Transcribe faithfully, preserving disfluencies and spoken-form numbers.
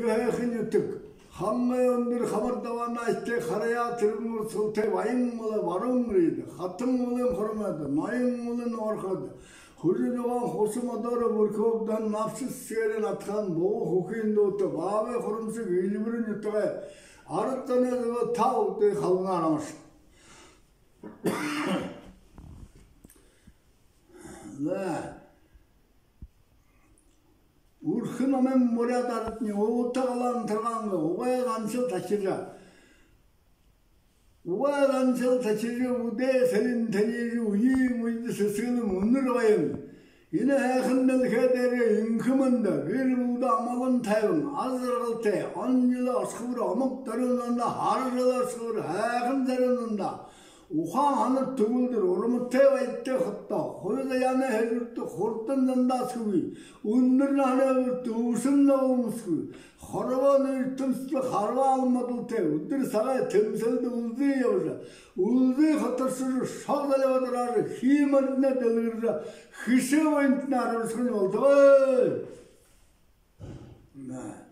Һайхан нютаг. Хангай үндэр хамар дабаанай эстэй, хараяа тэргэн урасхалтай, баян малай баруун эрьедэ, хатан малай хормойдо, ноён малай орходо, хүжэ нюгөөн хуса модоороо бүрхөөгдэһэн, набша сэсэгээрээ надхан буга хүхын дуута, баабай хурамшаг эльбэрэ нютагай арад зоной зүгөө та бүгэдые халуунаар амаршалнаб. Зай. Үрхэ номой буряад арадни уута галаан таргаангүй угай заншал ташажа, угай заншал ташажа, үдэ сэлин танижа, үеын үедэ сэсэглэн үнэр баян, энэ һайхан дэлхэй дээрэ энхэ мэндэ, гэр бүлэдөө амгалан тайбан, аз жаргалтай, он жэлэй оршохо бүри омог зорюун зандаа, һара жэлэй оршохо бүри һайхан зорюун зандаа, ухаан һанар түгэлдэр, урматай баяртай хотодоо, хуби заяанай һэргэдэ хурдан зандаасхагүй, үндэр наһанай бүридэ үбшэн зоболон үсэгүй, хорбоо нэрэ тэмсэглэн, харбаа алан бодолтой, үдэр сагай тэмсэлдэ үлзы ябажа, үлзы хоторшожо, шог зальбадараажа, хии мориднай дэлгэржэ, хэшээ буянтнай арбашахань болтогой. Наа.